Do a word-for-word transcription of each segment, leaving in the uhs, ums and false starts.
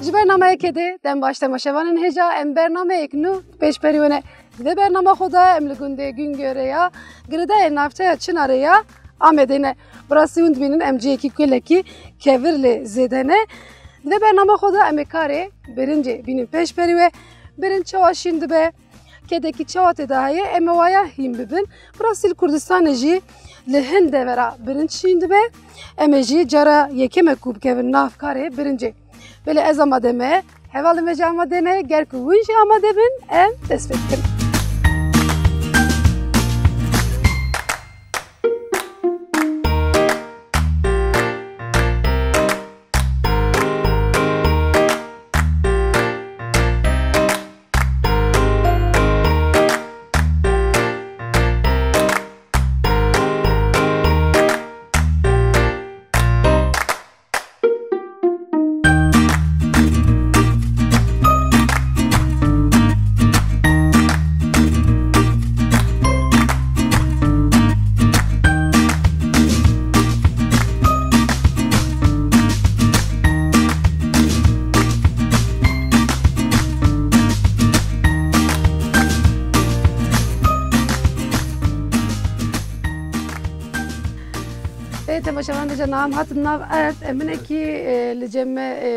Ji bernameyekê dê dem baş temaşevanên hêja, em bernameyek nû pêşberî we ne. Di vê bernama xwe de em li gundê Gungöre ya Giridayê navçeya Çinarê ya Amedê ne. Bi rastî hûn dibînin em cihekî gelekî kevir lê zêde ne. Di vê bernama xwe de em ê karê birincê bînin pêşberî we. Birinc çawa şîn dibe? Kedekî çawa tê de heye, em ê waya hîn bibin. Bi rastî li Kurdistanê jî li hin devera birinc şîn dibe. Em ê jî cara yekem e ku bikevin nav karê birincê. Belê ez amade me, hevalên me jî amade ne, ger ku hûn jî amade bin, em dest pê bikin. Ê, temaşevan, dîsa em hatin nav erd, em hinekî, e, li cem me, e,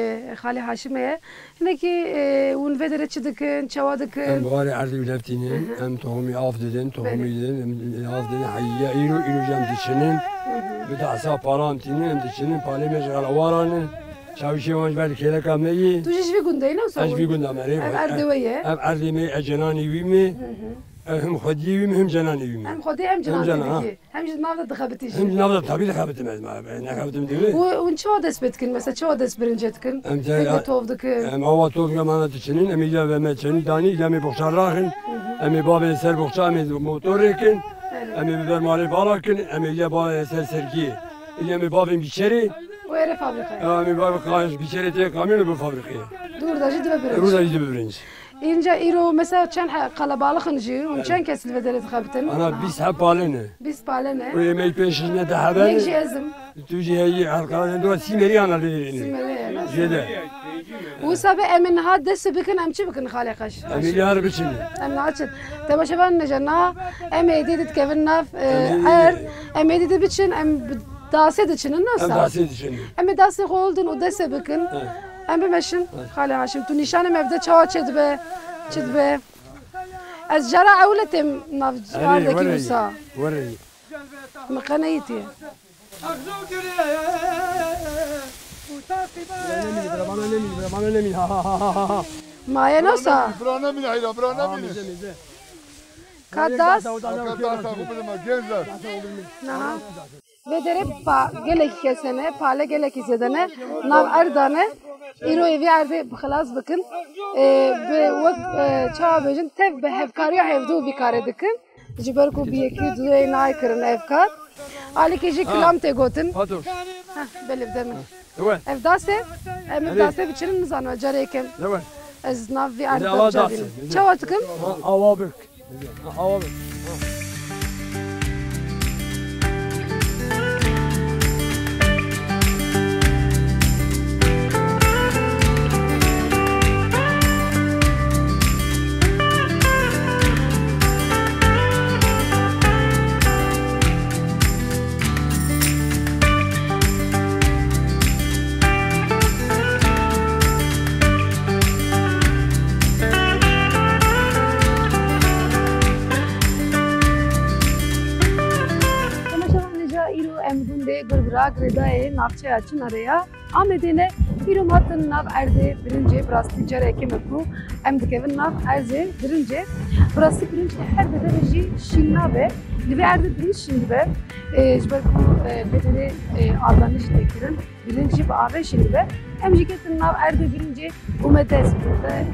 Xalê Haşim heye. Hinekî, e, hûn vê derê çi dikin, çawa dikin? Em bi warê erdê wî levtînin, Hı hı. em tohumî av didin, tohumî Belê. didin, em av didin, heya îro, îro jî em diçinin. Hı hı. Bi dehsa paran tînin, em diçinin, palê me ji xelawaran in. Çawişê wan ji ber kêleka me yî. Tu jî ji vî gundê yî, ne wisa? Ez ji vî gunda me rê. Ev erdê we ye? Ev erdê me, ez cenanê wî me. Hı hı. Ev him xwediyê wî me, him cenanê wî me. Hem xwedî hem Hem cenanê cena, ha. wî. Hem jî di nav de dixebitî jî. Hem di nav de tabî dixebitim ez, ma, e, nexebitim divê. Û hûn çawa dest pê dikin? Mesela çawa dest birincê dikin? Em te Pêk ya, tov dikin. em awa tov ya mana diçinin, em îca ve me çenî danî, îca me boxça raxin, Hı hı. em ê bavê ser boxça, em ê motorê kin, Evet. em ê bi ber malê bala kin, em ê îca bavê ser sergiyê. Îca em ê bavê biçerê. Û êrê fabrîkayê. Ya, em ê bavê ka-, biçerê tê kamyonê bi fabrîkayê. Dûr de jî dibe birinc. Dûr de jî dibe birinc. Înca îro mesela çend he-, qelebalix in jî û çend kes li vê derê dixebitin? Ana bîst heb pale ne. Bîst pale ne? Û yemekî pênc şeş ne de hebe ne. Yek jî ez im. Tu jî heyî, her kalan dua sîmerî ana lê ne. Sîmerî ye, ne? Zêde. Wisa be em ê niha dest bikin, em çi bikin Xalê Xaş? Em ê yar biçin. Em niha çi? Temaşevan ne jana, em ê dî dikevin nav, e, Em ê erd, em ê dî biçin, em bi dasê diçinin, ne Em wisa? dasê diçinin. Em ê dasê xwe hildin û dest bikin. Evet. Em bimeşin, Evet. Xalê Haşim, tu nîşanê me bide çawa çêdibe, çi dibe. Ez cara ewil e têm nav Erê, erdekî were, wisa. were. Min qe neyîtiye. Bana nemî, bana nemî, bana nemî. Ha, ha, ha, ha, ha. Maye ne wisa? Bira nemî, heyra, bira Ha, nemî. mizde, mizde. Ka das? Ka das, ha, bu bizim, gençler. Naha. Vê derê pa-, gelekî kes hene, pale gelekî zêde ne, nav erda ne. Îro ê vî erdê bi xilas bikin. Ê, bi wek, e, çawa bêjin, tev bi hevkariya hevdû vî karê dikin. Ji ber ku bi yekî duyê nayê kirin ev kar. Alîkê jî Ha. kilam tê gotin. Fato. Heh, belê bi deme. Ewe. Ev dasê, em Erê. dasê biçirin nizanim, carê yekem. Ewe. Ez nav vî Erê, erdê awa çawa dasê. bînim. Çawa dikim? Ha, awa bik. Awa bik. Temaşevan, nîja îro em gundê Gurbira, girêdayê navçeya Çinarê ya Amedê ne. Îro em hatin nav erdê birincê, bi rastî cara yekem e ku em dikevin nav erdê birincê. Bi rastî birinc li her derê jî şîn nabe. Li vê erdê birinc şîn dibe. Ê, ji ber ku, e, vê derê, e, avdanî jî tê kirin. Birinc jî bi avê şîn dibe. Em jî ketin nav erdê birincê û me dest bi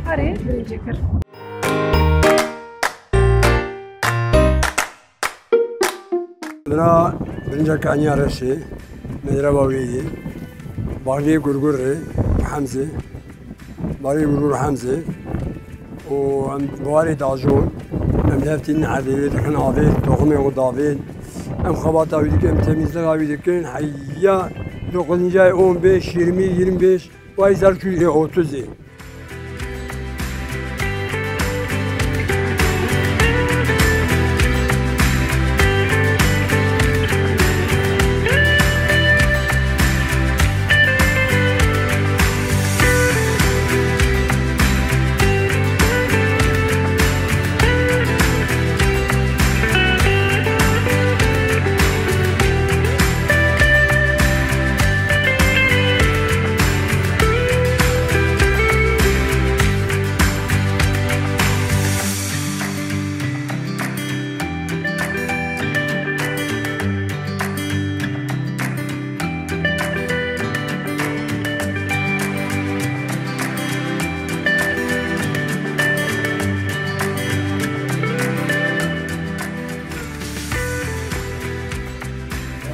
karê birincê kir. Bira birinca Kaniya Reşê, medreba wê yê, Barê Gurgurê Hemzê, Barê Gurgur Hemzê û em bi warê dajon, em levtînin erdê wê dixin avê, toxumê xwe davên, em xebata wî dikin, em temîzlixa wî dikin, heya doxuzincayê on beş, yirmi, yirmi beş, Vay zer çû ê otuz ê.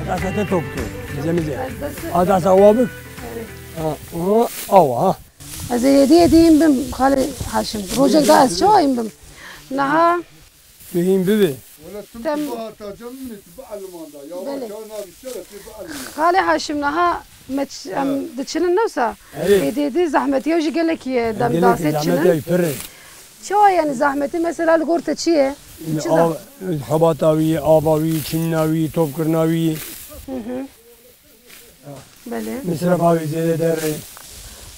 Dasa te top tu. Bize mize. Adasa wabik. Ha, o, awa. Ez ê hêdî hêdî hîn bim, Xalê Haşim. Rojek da ez çawa hîn bim? Niha Tu hîn bibî. Wele tu Tem- tu bihata canım ne tu bi Almanda. Ya Belê. Çawa nabî şere tu bi Almanda. Xalê Haşim, niha me ç-, em Evet. diçinin ne wisa? Evet. Hêdî hêdî zehmetiya jî gelekî ye, dem Gelekî dasê zehmet çinin. ya pir e. Çawa yani zehmeti mesela li gor te çi ye? Çi zeh- Av-, xebata wî, ava wî, çinina wî, topkirina wî. Hı hı. Belê. Misref avê zêde derê.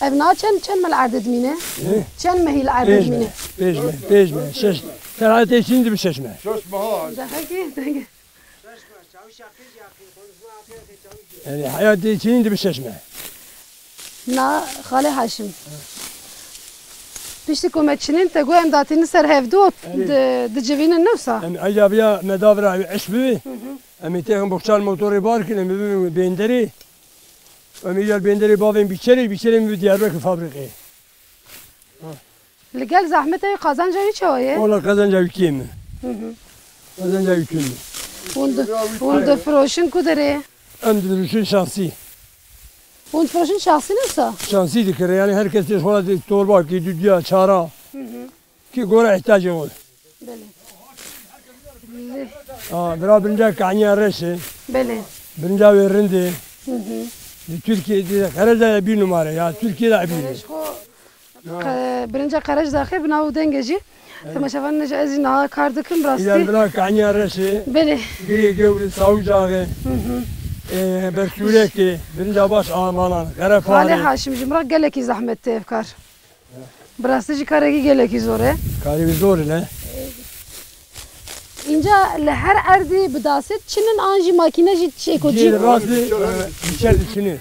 Ev na çend, çend meh li erdê dimîne? Ê? Çend mehî li erdê Pênc dimîne? meh, pênc meh, pênc meh, şeş. Te hayatê çîn dibi şeş meh. Şeş meha. Dehekî, dehekî. Yani hayatê çîn dibi şeş meh. Na Xalê Haşim. Piştî ku me çinîn te got em datînin ser hevdu, Evet. di-, dicivînin ne wisa? Em ecabiya me davira eş bibî. Hı hı. Em ê têxin boxçan motorê bar kin, em ê bibin bênderê. Em ê gel bênderê bavên bîçerê, bîçerê em bi Diyarbekir fabrîqê. Li gel zehmetê qazanca wî çawa ye? Wala qazanca wî kêm e. Hı hı. Qazanca wî kêm e. Hûn di-, hûn difiroşin ku derê? Em difiroşin şansî. Hûn difiroşin şansî ne wisa? Şansî dikire, yani her kes tê xwe de torbakî, dudiya, çara. Hı hı. Ki gore ihtiyacê xwe. Belê. Lê- Aa, bira birinca kaniya reş e. Belê. Birinca wê rind e. Hı hı. Di Tirkiye, di Qerejda ye bir numara ya. Türkiye'de bir. Qerej xwe, qe-, birinca Qerej daxê bi nav û dengê jî. Evet. Temaşevan ne jî ez jî niha kar dikim rastî. İler bira kaniya reş e. Belê. Girê gewr e, sawucax e. Hı hı. E, bersûrek e. Birinca baş amanan. Xalê Qerepar e. Haşim jî min re gelekî zehmet tê ev kar. Bi rastî jî karekî gelekî zor e. Karê wî zor e, ne? Înca li her erdî bi dasê diçinin an jî makîne jî çêko Cî çî? Rastî, e, biçer diçinî.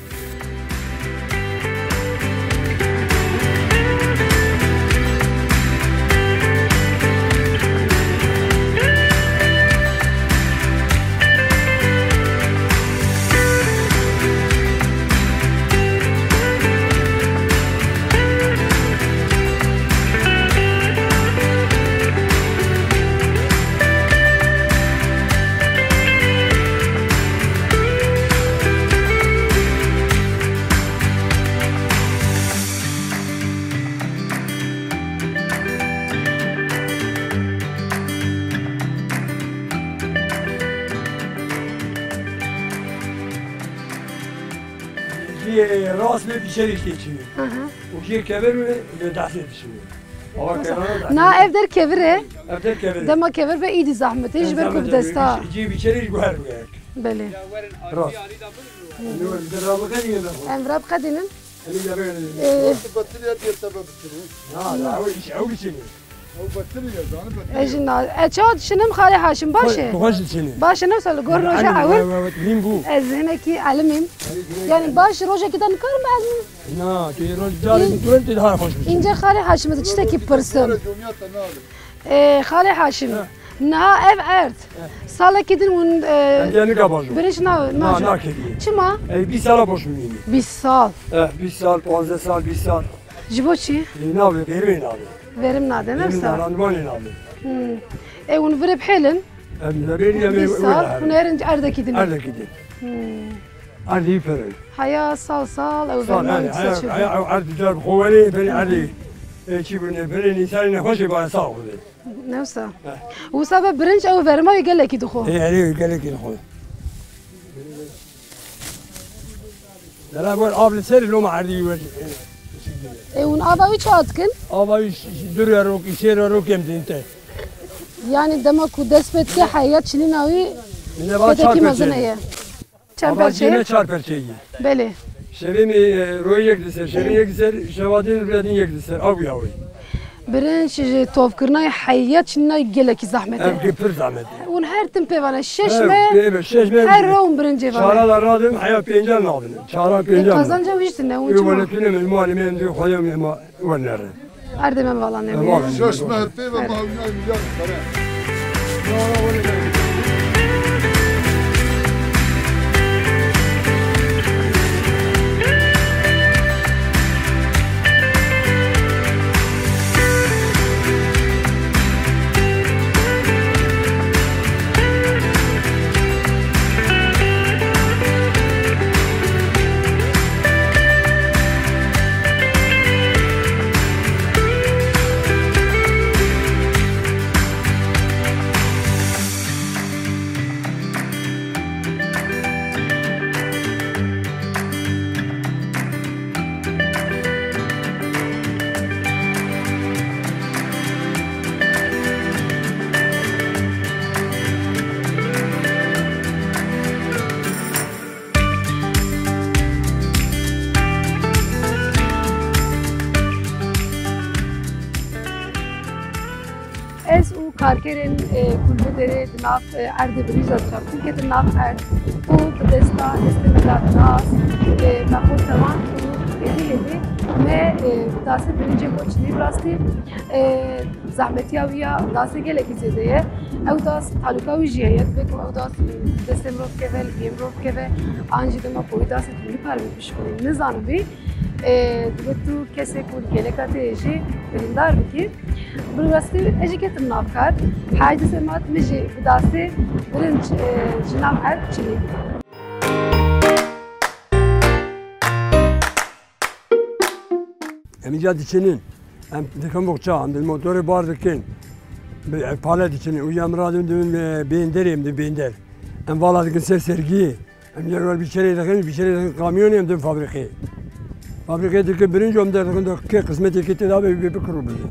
Jê rast ve bir şey işte içinde. Hı hı. O jê kever ve ve dahse dışında. Ama kerana da. Na ev der kevir e. Ev der kevir e. Dema kevir be îdî zahmet e, ji ber ku bi desta. Jê bir şey guher bu gerek. Belê. Rast. Em vira biqedînin. Em vira biqedînin. Ee, Batirya diye sebep bitireyim. Ya, ya, o iş, o biçim. Ew betir e, zanî betir e. Ez jî na-, e, çawa dişinim Xalê Haşim, baş e? Xwe, xwe jî dişinî. Baş e, ne wisa li gor roja ewil. Hîn bû. Ez hinekî elimîm. Yani baş rojekî de nikarim ez. Na, tu roj carê În-, bi tu tu daha xweş biçî. Înce Xalê Haşim, ez tiştekî pirsim. Dinya te nabe. Ê, Xalê Haşim, niha ev erd, salekî din hûn, e, birinç na-, najo. Çima? Ey, bîst sala boş bimînî. Bîst sal. Eh, bîst sal, panzdeh sal, bîst sal. Ji bo çi? Ê, navê, verimê navê. Verim nade, ne wisa? Verim nade, randimanê navê. Hmm. Ê, hûn virê bihêlin? Em, li vêrî em ê, bîst sal, hûn erinc erdekî din. Erdekî din. Hmm. Erdî pir in. Heya sal sal, ew verman seçiyor. Sal, yani, heya, heya, ew erd car bi xwe werê, berê erdê, e, çi bûne, berê nîsanê nexweşê ba sax bûne. Ne wisa? He. Wisa be birinç ew verma wê gelekî dixwe. E, erê, gelekî dixwe. Dera gor av li ser loma erdî wer. Ê, hûn ava wî çawa dikin? Ava wî ş-, ş-, du re rok, çêr re rok em din te. Yanî dema ku dest pê dike heya çinîna wî Min de va çar kedekî mezin perçe. Heye. Çend Ava perçe? Cîne çar perçe ye. Belê. Şevê me, e, royê yek li ser, şevê yek li ser, şeva din rûya din yek li ser. Av ya wî. Birinc ji tovkirina heya çinîna gelekî zehmet e. Ev ki pir zehmet e. Hûn her tim pê vane şeş Ev, me, pê ve şeş me. Her ro hûn birincê vane. Çara la radim, heya pênca nabin. Çara pênca. Qazanca wî jî tune, hûn Ê çima? Wele tune min, malê me, em dê xwedê em ê ma wernere. Erdê me vala nebe. Vala nebe. Şeş meh pê ve ma wîna milyar pere. Ez û karkerên, e, Kulbê Derê di nav, e, erdê birî de dixebtin, ketin nav erd û bi desta destê me da nas, e, me xwe tevan û êdî êdî me, e, dasê birincê xwe çinî bi rastî, e, zehmetiya wî ya dasê gelekî zêde ye. Ew das talûka wî jî heye, divê ku ew das, e, destê mirov bikeve, li biyê mirov bikeve, an jî dema ku wî dasê tu nikare bişixulî, nizanim bî. E, divê tu kesê ku li geleka te ye jî birîndar bikî. Bi rastî ez jî ketim nav kar. Hecî Semat min jî bi dastê birinc, e, ji nav erd çinî. Em îca diçinin. Em dikin boxça, em bi motorê bar dikin. Bi, e, pale diçinin. Uca em radin dibin, e, bênderê, em di bênder. Em vala dikin ser sergiyê. Em yer wer bîçerê dixin, bîçerê dixin kamyonê em din fabrîqê. Fabrîqê dikin birinc em derdixin de kê qismetê kê tê de be bê bikir û bidin.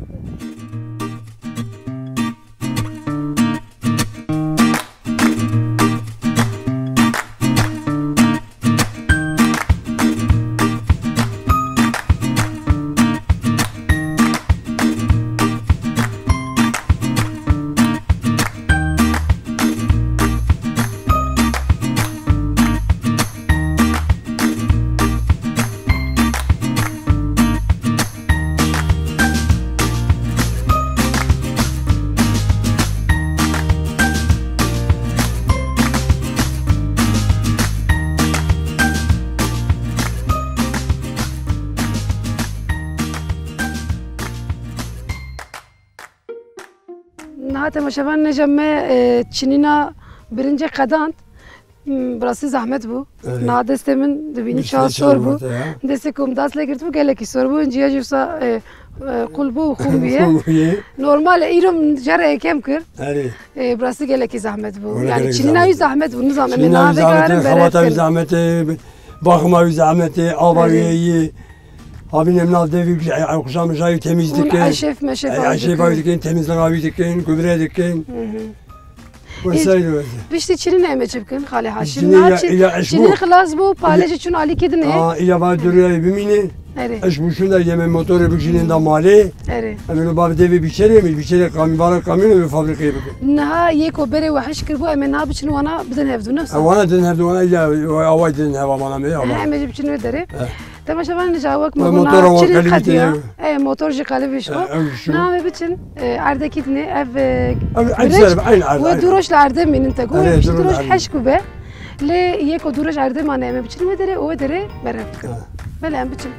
Niha temaşevan nêja me, e, çinîna birincê qedand. Hmm, bi rastî zehmet bû. Evet. Niha destê min dibînî çawa sor bû. Destê ku min dast lê girtibû gelekî sor bû. Hinciya jî wisa, e, e, qul bû û xûn bûye. Xûn bûye. Normal e, îro min jere yekem kir. Erê. E, bi rastî gelekî zehmet bû. Wele gelekî zehmet bû. Yani çinîna wî zehmet bû. Nizam em ê niha vegerin berhev kin. Xebata wî zehmet e, baxima wî zehmet e, ava wî yê. Havîn em nav devî, e, e, quşa mijayî temîz dikin. Eşêf meşêf avî dikin. Eşêf avî dikin, temîzlik avî dikin, gübre dikin. Hı hı. Wesaîr weze. Piştî çinî ne em ê çi bikin, Xalê Haşim? Çinî ya, çi-, ya eş çinî bû. Xilas bû, pale jî çûn alîkî dinê. Aa, îya va duriyayê bimîne. Erê. Eş bû şûnda yeme motorê bikişînin da malê. Erê. Em ê lo bavê devê bîçerê mi, bîçerê kamî-, vara kamyonê bi fabrîkeyê bikin. Niha yê ku berê we hiş kiribû, em ê niha biçin wana bidin hevdû, ne wisa? E, wana din hevdû, wana îya, away din heva wana me, away. He, em ê jî biçin wê derê. He. Temaşevan nêja wek me got, motora niha çinî qediya. E, motor jî qelibî ji xwe. E, ew jî. Niha em ê biçin, e, erdekî dinê ev, e, ev, ev güreç, ser, eyn erd, we eyn du roj li erdê mînin te got, erê, piştî du roj heşk bibe. Lê yê ku du roj erdê mane em ê biçin wê derê û wê derê berhev bikin. E. Belê em biçin.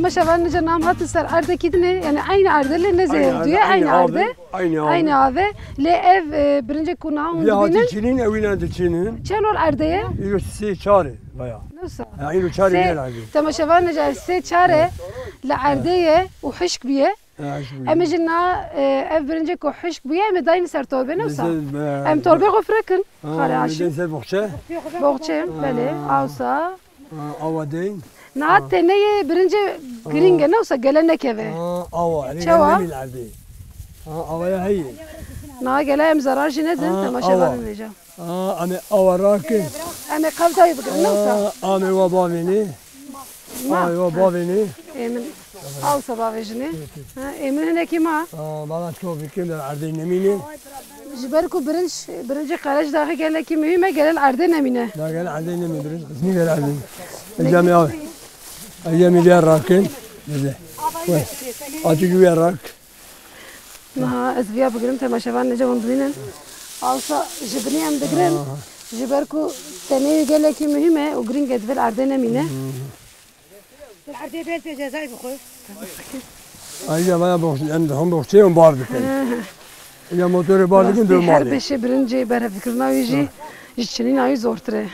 Temaşevan, niha em hatin ser erdekî din e, yani aynı erde lê ne zêdetir, aynı erdê, aynı erdê. Aynı erdê. Lê ev, e, birincê ku niha hûn dibînin. Çinîn, ew înan diçinin. Çend rol erdê ye? Îro sê çar e, baya. Nasıl? Ha, îro çar e. Temaşevan, niha sê çar e, li erdê ye û hişk bûye. Em ê jî niha, e, ev birincê ku hişk bûye, em ê dayîn ser torbê, ne wisa? Em torbê xwe fireh kin. Xalê Haşim. Ser boxçe? Boxçe, belê, awsa. Awa deyn. Niha tenê yê birincê girîng e, ne wisa gele nekeve. Awa, çawa? Awa ya heye. Niha gele em zarar jî nedin, temaşevanê nêja. Aa, em ê awa rakin. Em ê qewdayê bigirin, ne wisa? Aa, em ê wa bavênê. Ma. Aa, wa bavênê. Ê min awsa bavêjinê. Ha, ê min hinekî ma. Aa, bala çiko bikin, erdê nemîne. Ji ber ku birinc, birincê qerec daxî gelekî muhîm e, gele li erdê nemîne. Da gele erdê nemîne, birinc qismî gele erdê. Ecem ya. Ecem ya rakin. Bize. Wê. Atî ya rak. Niha ez viya bigirim, temaşevan nêca hûn bibînin. Awsa ji binî em digirin. Ji ber ku tenê gelekî muhîm e û girîng e, divê li erdê nemîne. Li erdê bêl pê cezayê bixwe. Ay ya, vaya box-, em dixwin boxçeyê hûn bar dikin. Ya motorê bar dikin, dê malê. Her beşê birincê berhevkirina wî jî ji çinîna wî zortir e.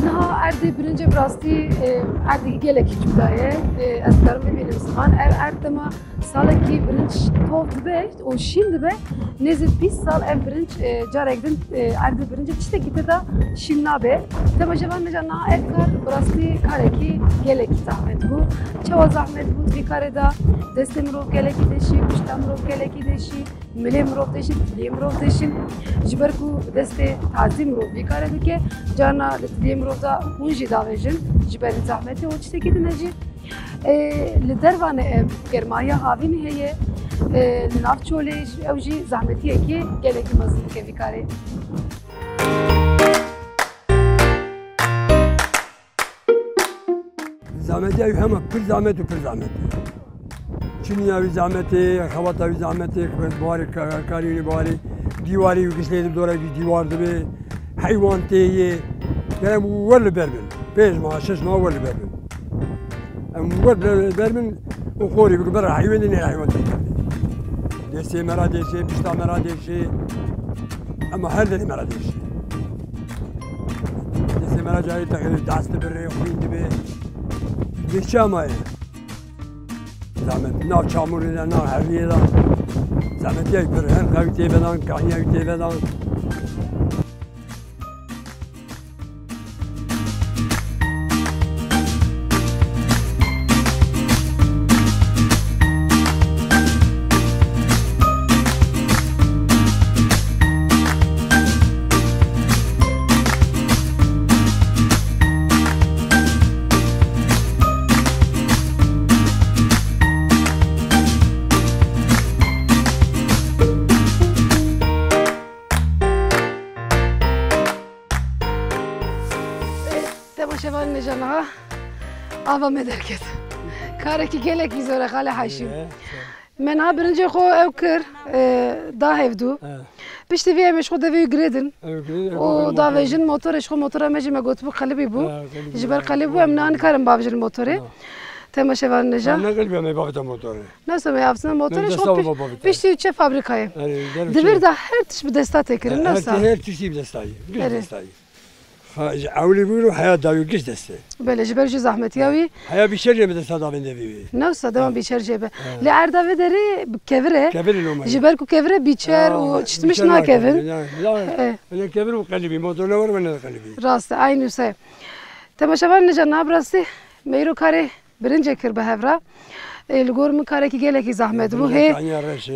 Niha erdê birincê bi rastî, e, erdekî gelekî cuda ye. E, ez dikarim bibînim ziman. Ev erd dema salekî birinc tov dibe û şîn dibe. Nêzî bîst sal ev birinc, e, carek din, e, erdê birincê tiştekî tê de şîn nabe. Temaşevan nêca niha ev kar bi rastî karekî gelekî zehmet bû. Çawa zehmet bû? Di vî karê de destê mirov gelekî deşî, pişta mirov gelekî deşî. Milê mirov têşin, tiliyê mirov têşin. Ji ber ku bi destê tazî mirov vî karê dike, carna li tiliyê mirov de hûn jî davêjin, ji ber zehmetê û tiştekî din e jî. Ê, li dervanê em germahiya havînî heye, ê, li nav çolê jî, ew jî zehmetiyekê gelekî mezin dike vî karê. Zahmetê ew hema pir zahmet û pir zahmet e. Çinîna wî zahmet e, xebata wî zahmet e, xebet buharê, ka-, karî wî buharê, dîwarê wî giştê di dora wî dîwar dibe, heywan tê yê. Gerek wer li ber bin. Pênc mah, şeş mah wer li ber bin. Em wer li ber bin û xorî bikin ber heywan dinê heywan tê. Destê me ra dêşê, pişta me ra dêşê. Ema her derê me ra dêşê. Destê me ra carê teqî dest dibirê, xwîn dibe. Dê çi ema ye? Zahmet, nav çamurê de, nav heviyê de. Zahmetiyê pir, her xew tê vedan, kaniya tê vedan. Temaşevanê nêca niha ava me derket. Karekî gelekî zor e, Xalê Haşîm. Ye, ye. Me niha birincê xwe ew kir, e, da hevdû. He. Piştî vê em ê ji xwe devê wî girêdin. Ew girêdin, û ew davêjin motorê, ji xwe motora me jî me gotibû qelibî bû. He, qelibî. Ji ber qelibî bû em niha nikarin bavêjin motorê. Ha. Temaşevanê nêca. Ha, ne qelibî em ê bavêjin motorê. Nasıl me avsina motorê, ji xwe piştî çe fabrikayê. Di vir de her tişt bi desta tê kirin, nasıl? Her tiştî bi destayê. Düz destayê. Ha, ji ewlî bûn û heya dawî giş dest e. Belê, ji ber jî zehmetiya wî. Heya bîçer jê bi desta davên devî wî. Ne wisa dewan bîçer jê be. Lê erda vê derê kevir e. Kevir e loma. Ji ber ku kevir e bîçer û çiştmiş nakevin. Lê kevir û qelibî, motor ne war ne qelibî. Rast e, aynî wisa ye. Temaşevan, nîca niha bi rastî me îro karê birincê kir bi hev re. Ê, li gor min karekî gelekî zehmet bû. Hê,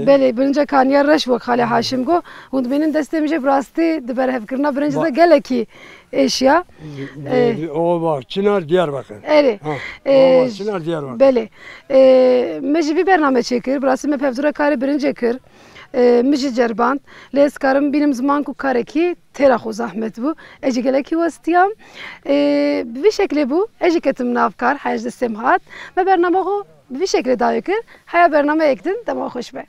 belê, birinca kaniya reş wek Xalê Haşim got. Hûn dibînin destê min jê bi rastî di berhevkirina birincê de gelekî êşiya. Ê, Ova Çinar Diyarbakır. Erê. Ha, Ê, Ova Çinar Diyarbakır. Belê. Ê, me jî vî bername çêkir. Bi rastî me bi hevdû re karê birincê kir. Ê, min jî ceriband. Lê ez karim bînim ziman ku karekî têra xwe zehmet bû. Ez jî gelekî westiyam. Ê, bi vî şeklê bû. Ez jî ketim nav kar, heya ji destê min hat. Me bernama xwe bi vî şeklê dawî kir. Heya bernameyek din, dema xweş be.